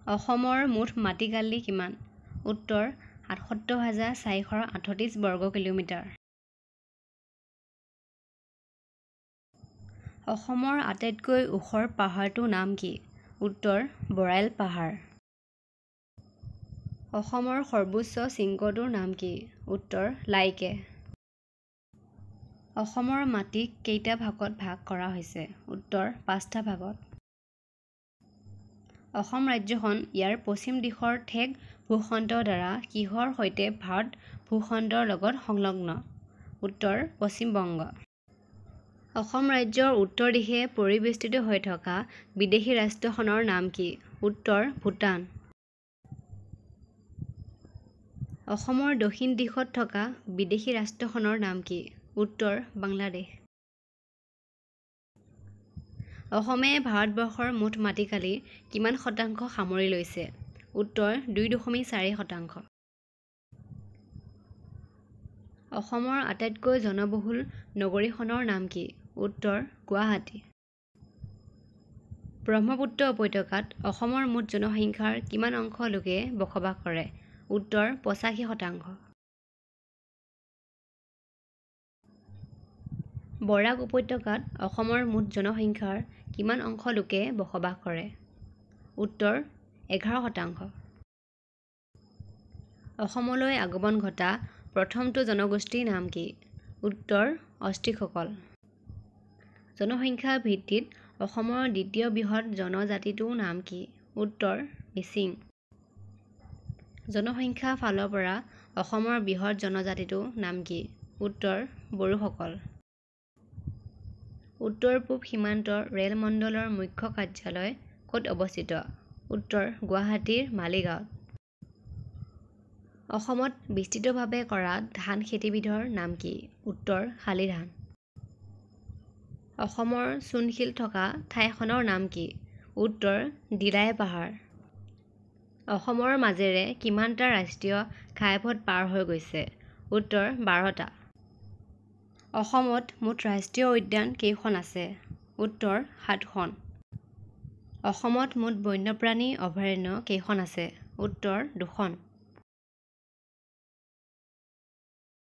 অসমৰ মুঠ মাটিকালি কিমান? উত্তৰ ৭৮,৪৩৮ বৰ্গ কিলোমিটাৰ। অসমৰ আটাইতকৈ ওখ পাহাৰটোৰ নাম কি? উত্তৰ বৰাইল পাহাৰ। অসমৰ সৰ্বোচ্চ শৃংগটোৰ নাম কি? উত্তৰ লাইকে। অসমৰ মাটিক কেইটা ভাগত ভাগ কৰা হৈছে? উত্তৰ ৫টা ভাগত। অসম ৰাজ্যখন ইয়াৰ পশ্চিম দিশৰ ঠেক ভূখণ্ডৰ দ্বাৰা কিহৰ সৈতে ভাৰত ভূখণ্ডৰ লগত সংলগ্ন? উত্তৰ পশ্চিমবংগ। অসম ৰাজ্যৰ উত্তৰ দিশে পৰিবেষ্টিত হৈ থকা বিদেশী ৰাষ্ট্ৰখনৰ নাম কি? উত্তৰ ভূটান। অসমৰ দক্ষিণ দিশত থকা বিদেশী ৰাষ্ট্ৰখনৰ নাম কি? উত্তৰ বাংলাদেশ। অসমে ভাৰতবৰ্ষৰ মুঠ মাটিকালিৰ কিমান শতাংশ সামৰি লৈছে? উত্তৰ ২.৪%। অসমৰ আটাইতকৈ জনবহুল নগৰীখনৰ নাম কি? উত্তৰ গুৱাহাটী। ব্ৰহ্মপুত্ৰ উপত্যকাত অসমৰ মুঠ জনসংখ্যাৰ কিমান অংশ লোকে বসবাস কৰে? উত্তৰ ৮৫%। বৰাক উপত্যকাত অসমৰ মুঠ জনসংখ্যাৰ কিমান অংশ লোকে বসবাস কৰে? উত্তৰ ১১%। অসমলৈ আগমন ঘটা প্ৰথমটো জনগোষ্ঠীৰ নাম কি? উত্তৰ অষ্ট্ৰিকসকল। জনসংখ্যাৰ ভিত্তিত অসমৰ দ্বিতীয় বৃহৎ জনজাতিটোৰ নাম কি? উত্তৰ মিচিং। জনসংখ্যাৰ ফালৰ পৰা অসমৰ বৃহৎ জনজাতিটোৰ নাম কি? উত্তৰ বড়োসকল। উত্তৰ পূব সীমান্ত ৰেল মণ্ডলৰ মুখ্য কাৰ্যালয় ক'ত অৱস্থিত? উত্তৰ গুৱাহাটীৰ মালিগাঁৱত। অসমত বিস্তৃতভাৱে কৰা ধান খেতিবিধৰ নাম কি? উত্তৰ শালি ধান। অসমৰ চূণশিল থকা ঠাইখনৰ নাম কি? উত্তৰ দিলাই পাহাৰ। অসমৰ মাজেৰে কিমানটা ৰাষ্ট্ৰীয় ঘাইপথ পাৰ হৈ গৈছে? উত্তৰ ১২টা। অসমত মুঠ ৰাষ্ট্ৰীয় উদ্যান কেইখন আছে? উত্তৰ ৭খন। অসমত মুঠ বন্যপ্ৰাণী অভয়াৰণ্য কেইখন আছে? উত্তৰ ২খন।